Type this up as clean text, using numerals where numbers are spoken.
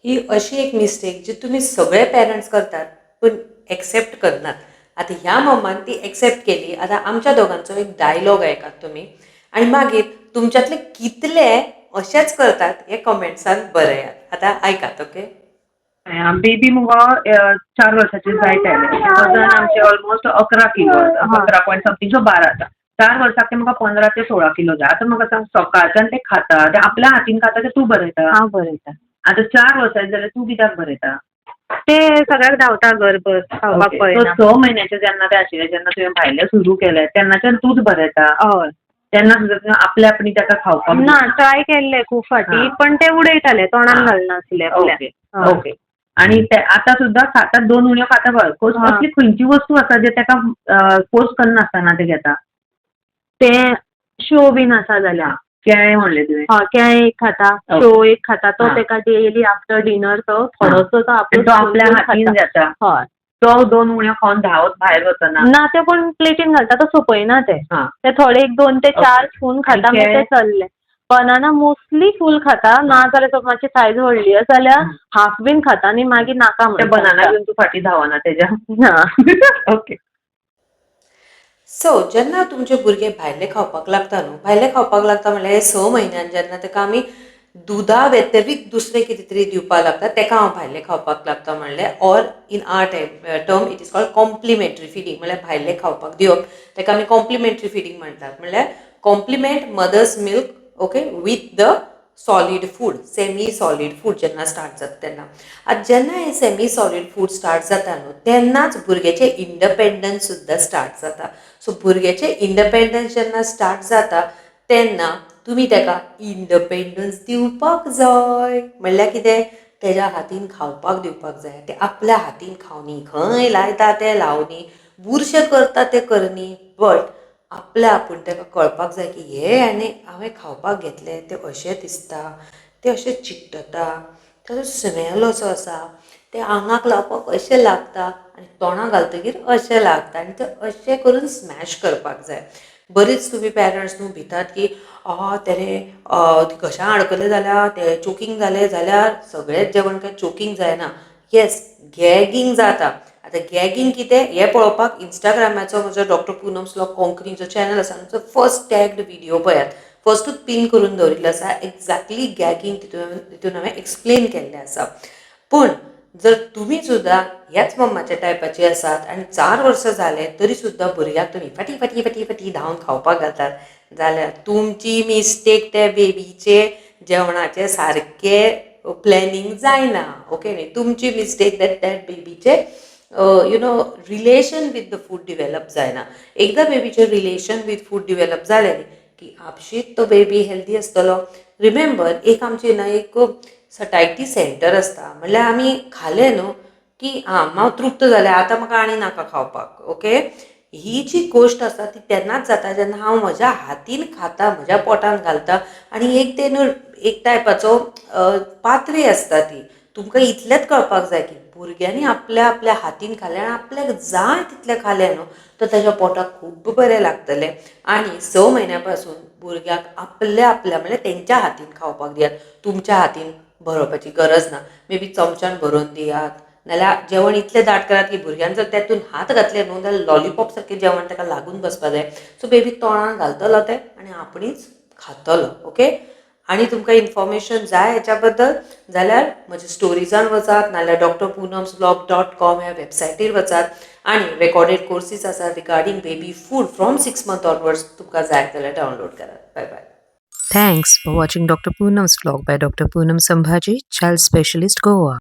ही अशी एक मिस्टेक जी तुमी सगळे पेरंट्स करतात, पूण एक्सेप्ट करनात. आतां ह्या मम्मान ती एक्सेप्ट केली. आतां आमच्या दोगांचो एक डायलॉग आयकात तुमी आनी मागीर तुमच्यांतले कितले अशेंच करतात हें कमेंट्सान बरयात. आतां आयकात, ओके. बेबी मुगो 4 वर्साचे जायत आयले. वजन आमचें ऑलमोस्ट 11 किलो आसा, 11 पॉयंट समथींग, सो 12 आसा. 4 वर्साक ते म्हाका 15 ते 16 किलो जाय. आतां म्हाका सांग, सकाळच्यान ते खाता ते आपल्या हातीन खाता ते तूं भरयता? हांव बरयता. आतां 4 वर्सांचे जाल्यार तूं कित्याक भरयता? ते सगळ्याक धांवता घरभर खावपाक. सो पळयना. 6 म्हयन्याचे जेन्ना ते आशिल्ले, जेन्ना तुवें भायलें सुरू केलें, तेन्नाच्यान तूंच भरयता? हय. तेन्ना सुद्दां तुवें आपल्या आपणी ताका खावपाक ना, ट्राय केल्ले खूब फाटी, पण ते उडयताले, तोंडान घालनासले आपल्या. हय. ओके, आणि ते आता सुद्दां खाता, दोन उणयो खाता पळय. असली खंयची वस्तू आसा जे ताका फोर्स करनासतना ते घेता? ते शेव बीन आसा जाल्यार. केळें म्हणलें तुवें. हय, केळें एक खाता. शेव एक खाता तो. तेका डेली आफ्टर डिनर तो थोडोसो तो आनी आपलो तो आपल्या spoon हातीन खाता. घेता? हय. तो दोन उणयो खावन धांवत भायर वचना? ना, ते कोण प्लेटीन घालता, तो सोंपयना ते. ते थोडे एक दोन ते चार स्पून खाता. आनी मागीर ते केळें? चल्ले. बनाना मोस्टली फूल खाता, ना जाल्यार तो मातशी सायज व्हडली आसा जाल्यार हाफ बीन खाता आनी मागीर नाका ते म्हणून बनाना सांगता. घेवन तूं फाटीं धांवना तेज्या? ना. ओके. सो जेन्ना तुमचे भुरगे भायले खावपाक लागता न्हू, भायले खावपाक लागता म्हणल्यार 6 म्हयन्यान जेन्ना ताका आमी दुदा व्यतिरिक्त दुसरें कितें तरी दिवपाक लागता, ताका हांव भायलें खावपाक लागता म्हणलें, or in our term it is called complementary feeding. म्हणल्यार भायलें खावपाक दिवप ताका आमी कॉम्प्लिमेंटरी फिडींग म्हणटात. म्हणल्यार complement mother's milk, okay, with the solid food, semi solid food जेन्ना स्टार्ट जाता तेन्ना. आतां जेन्ना हें सेमी सॉलीड फूड स्टार्ट जाता न्हू, तेन्नाच भुरग्याचें इंडपेंडन्स सुद्दां स्टार्ट जाता. सो भुरग्याचें इंडपेंडन्स जेन्ना स्टार्ट जाता, तेन्ना तुमी ताका इंडपेंडन्स दिवपाक जाय. म्हणल्यार कितें? तेज्या हातीन खावपाक दिवपाक जाय. तें आपल्या हातीन खावनी, खंय लायता तें लावनी, बुरशें करता तें करनी, बट आपल्या आपूण ताका कळपाक जाय की हें आनी हांवें खावपाक घेतलें तें अशें दिसता, तें अशें चिकटता, ताजो स्मेल असो आसा, तें आंगाक लावपाक अशें लागता आनी तोंडाक घालतकीर अशें लागता आनी तें अशें करून स्मॅश करपाक जाय. बरीच तुमी पेरंट्स न्हू भितात की आ तेणें घशां आडकलें जाल्यार, तें चोकींग जालें जाल्यार. सगळेंच जेवण काय चोकींग जायना. येस, गॅगींग जाता. आतां गॅगींग कितें हें पळोवपाक इंस्टाग्रामाचो म्हजो डॉक्टर पुनम्स व्लॉग कोंकणी जो चॅनल आसा, ताचो फर्स्ट टॅग्ड व्हिडियो पळयात. फर्स्टूच पीन करून दवरिल्लो आसा. एक्झॅक्टली गॅगींग तितून हांवें एक्सप्लेन केल्लें आसा. पूण जर तुमी सुद्दां ह्याच मम्माच्या टायपाचे आसात आनी 4 वर्सां जाले तरी सुद्दां भुरग्याक तुमी फाटी फाटी फाटी फाटी धांवन खावपाक घालतात जाल्यार तुमची मिस्टेक. त्या बेबीचे जेवणाचें सारकें प्लॅनिंग जायना, ओके न्ही? तुमची mistake that that बेबीचे relation with the food develop जायना. एकदां बेबीचें रिलेशन विथ फूड डिवेलप जालें न्ही की आपशींच तो बेबी हेल्दी आसतलो. रिमेंबर, एक आमची ना एक सटायटी सेंटर आसता. म्हणल्यार आमी खालें न्हू की आं, हांव तृप्त जालें, आतां म्हाका आनी नाका खावपाक, ओके. ही जी गोश्ट आसा ती तेन्नाच जाता जेन्ना हांव म्हज्या हातीन खाता, म्हज्या पोटान घालता. आनी एक ते न्हू एक टायपाचो पाथवे आसता ती. तुमकां इतलेंच कळपाक जाय की भुरग्यांनी आपल्या आपल्या हातीन खालें आनी आपल्याक जाय तितलें खालें न्हू, तर ताच्या पोटाक खूब बरें लागतलें. आनी 6 म्हयन्या पासून भुरग्याक आपल्या आपल्या, म्हणल्यार तेंच्या हातीन खावपाक दियात. तुमच्या हातीन भरोवपाची गरज ना. मे बी चमच्यान भरोवन दियात, नाल्यार जेवण इतलें दाट करात की भुरग्यान जर तेतून हात घातले न्हू जाल्यार लॉलीपॉप सारकें जेवण ताका लागून बसपा जाय. सो बेबी तोंडान घालतलो तें आनी आपणीच खातलो, ओके. आनी तुमकां इन्फॉर्मेशन जाय हेच्या बद्दल जाल्यार म्हज्या स्टोरिजान वचात, नाल्यार drpoonamsvlog.com ह्या वेबसायटीर वचात आनी रेकॉर्डेड कोर्सीस आसात regarding baby food from 6 month onwards. तुमकां जाय जाल्यार डावनलोड करात. बाय bye. Thanks for watching Dr. Poonam's vlog by Dr. Poonam Sambhaji, Child Specialist, Goa.